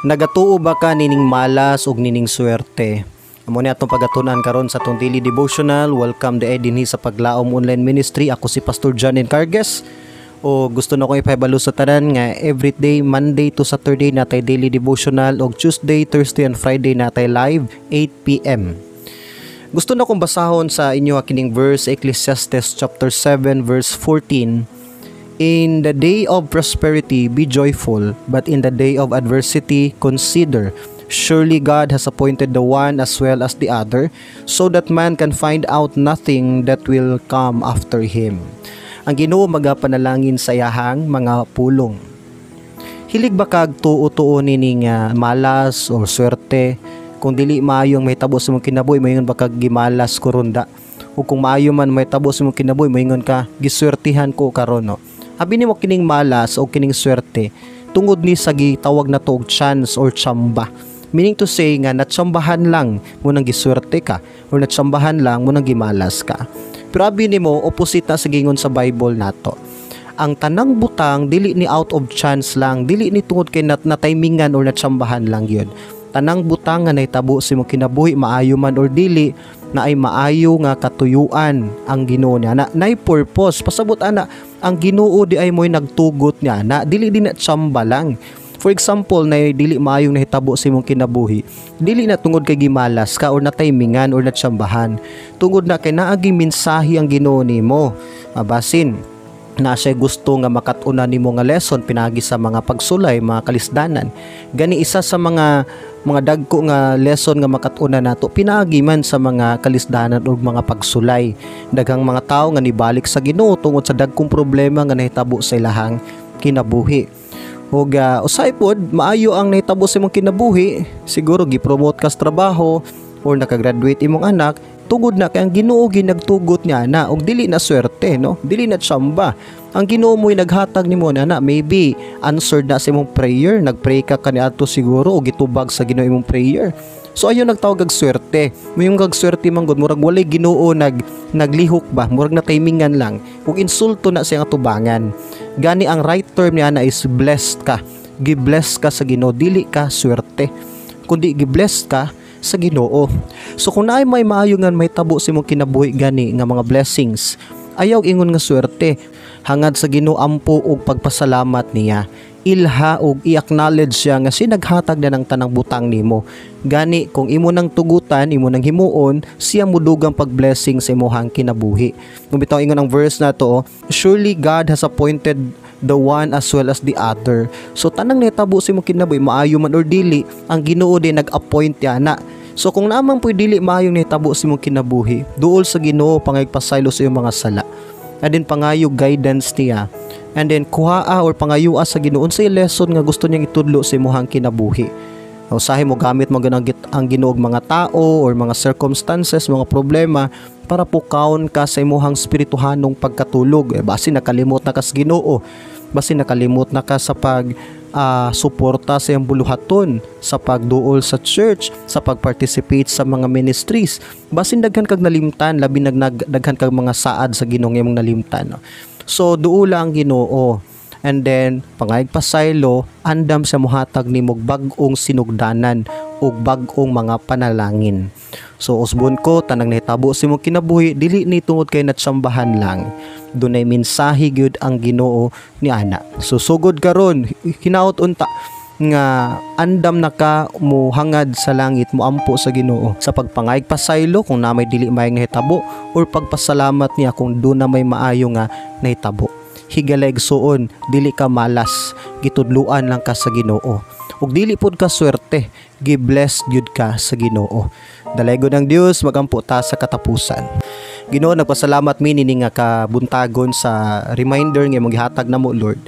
Nagatuo ba ka nining malas ug nining swerte? Amo ni atong pagatun-an karon sa atong daily devotional. Welcome diay dinhi sa Paglaom Online Ministry. Ako si Pastor John Encargues. O gusto na kong ipahibalo sa tanan nga everyday Monday to Saturday natay daily devotional og Tuesday, Thursday and Friday natay live 8 PM. Gusto na kong basahon sa inyo kining verse, Ecclesiastes chapter 7 verse 14. "In the day of prosperity, be joyful, but in the day of adversity, consider. Surely God has appointed the one as well as the other, so that man can find out nothing that will come after him." Ang Ginoo magapanalangin sa iyahang mga pulong. Hilig ba kag tuo-tuo nining malas or swerte? Kung dili maayong mahitabo sa imong kinabuhi, moingon ba kag "Gimalas ko ron da"? O kung maayo man mahitabo sa imong kinabuhi, moingon ka "Giswertihan ko karon," no? Abi nimo kining malas o kining swerte tungod ni sa gitawag na to og chance or chamba. Meaning to say nga natsambahan lang mo nang giswerte ka or natsambahan lang mo nang gimalas ka. Pero abi nimo opposite na sa gingon sa Bible nato. Ang tanang butang dili ni out of chance lang, dili ni tungod kay natimingan or natsambahan lang yun. Tanang butang nga nahitabo sa imong kinabuhi, maayo man or dili, na ay maayo nga katuyuan ang Ginoo niya na nay purpose. Pasabot ana, ang Ginoo di ay mo'y nagtugot niya na dili din na tsamba lang. For example, na dili maayong nahitabo sa imong kinabuhi, dili na tungod kay gimalas ka or natimingan or natsambahan, tungod na kay naagi mensahe ang Ginoo nimo. Mabasin na siya gusto nga makat-unan nimo nga lesson pinagi sa mga pagsulay, mga kalisdanan. Gani isa sa mga dagko nga lesson nga makat-unan nato pinaagi man sa mga kalisdanan ug mga pagsulay. Daghang mga tawo nga nibalik sa Ginoo tungod sa dagkong problema nga nahitabo sa ilahang kinabuhi. Ug usahay pod maayo ang nahitabo sa imong kinabuhi, siguro gi-promote ka sa trabaho or nakagraduate imong anak, tungod na kay ang Ginoo ginagtugot niya na og dili na swerte, no, dili na tsamba. Ang Ginoo mo'y naghatag nimo na na maybe answered na sa imong prayer, nagpray ka kaniadto siguro og gitubag sa Ginoo imong prayer. So ayo nagtawag og swerte. Moingon kag swerte man gud, murag walay Ginoo naglihok ba, murag na timingan lang ug insulto na siya nga tubangan. Gani ang right term niya na is blessed ka, gi-bless ka sa Ginoo. Dili ka swerte kundi gi-bless ka sa Ginoo. So kung naay may maayo nga may tabo sa imong kinabuhi gani nga mga blessings, ayaw ingon nga swerte. Hangad sa Ginoo ampo og pagpasalamat niya. Ilha og i-acknowledge siya nga siya naghatag na ng tanang butang nimo. Gani kung imo nang tugutan, imo nang himuon, siya mudugang pag-blessing sa imuhang kinabuhi. Kung bitaw ingon ang verse na to, oh, "Surely God has appointed the one as well as the other." So tanang nahitabo sa imong kinabuhi, maayo man or dili, ang Ginoo din nag-appoint ya na. So kung naman po'y dili maayong nahitabo sa imong kinabuhi, duol sa Ginoo, pangayog pasaylo sa iyong mga sala. And then pangayo guidance niya. And then kuhaa or pangayua sa Ginoo unsay lesson nga gusto niyang itudlo sa imong kinabuhi. Usahay mo gamit mo ganang ang Ginoo og mga tao or mga circumstances, mga problema para pukawon ka sa imuhang spirituhanong pagkatulog. Eh, basi nakalimot na ka sa Ginoo. Basi nakalimot na ka sa pag suporta sa iyang buluhaton, sa pagduol sa church, sa pag-participate sa mga ministries. Basin daghan kag nalimtan, labi daghan kag mga saad sa Ginoo imong nalimtan. No? So duola ang Ginoo. And then pangayog pasaylo, andam sa muhatag nimo bag-ong sinugdanan ug bag-ong mga panalangin. So usbon ko, tanang nahitabo sa imong kinabuhi dili ni tungod kay natsambahan lang. Dunay mensahe gyud ang Ginoo ni ana. So sugod karon, hinaot unta nga andam na ka mo hangad sa langit, mo ampo sa Ginoo sa pagpangayog pasaylo kung na may dili maayong nahitabo or pagpasalamat niya kung doon na may maayo nga nahitabo. Higala igsuon, dili ka malas, gitudluan lang ka sa Ginoo. Ug dili pud ka swerte, gi-bless gyud ka sa Ginoo. Dalaygon ang Dios, magampo ta sa katapusan. Ginoo, nagpasalamat mi nini nga kabuntagon sa reminder nga imong gihatag namo, Lord,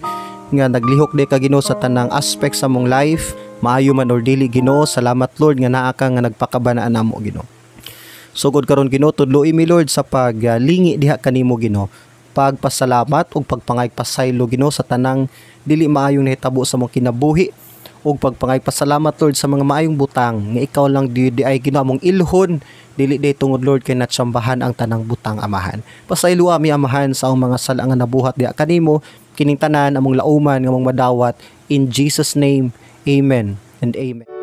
nga naglihok di ka, Ginoo, sa tanang aspect sa among life, maayo man or dili, Ginoo. Salamat, Lord, nga naa ka nga nagpakabanaan namo, Ginoo. Sugod karon, Ginoo, tudloi mi, Lord, sa paglingi diha kanimo, Ginoo. Pagpasalamat ug pagpangayog pasaylo, Ginoo, sa tanang dili maayong nahitabo sa among kinabuhi ug pagpangayog pasalamat, Lord, sa mga maayong butang nga ikaw lang di ay Ginoo among ilhon, dili di tungod, Lord, kay natsambahan ang tanang butang, Amahan. Pasaylo ami, Amahan, sa among mga sala nga nabuhat diha kanimo. Kining tanan among lauman nga among madawat in Jesus' name. Amen. And amen.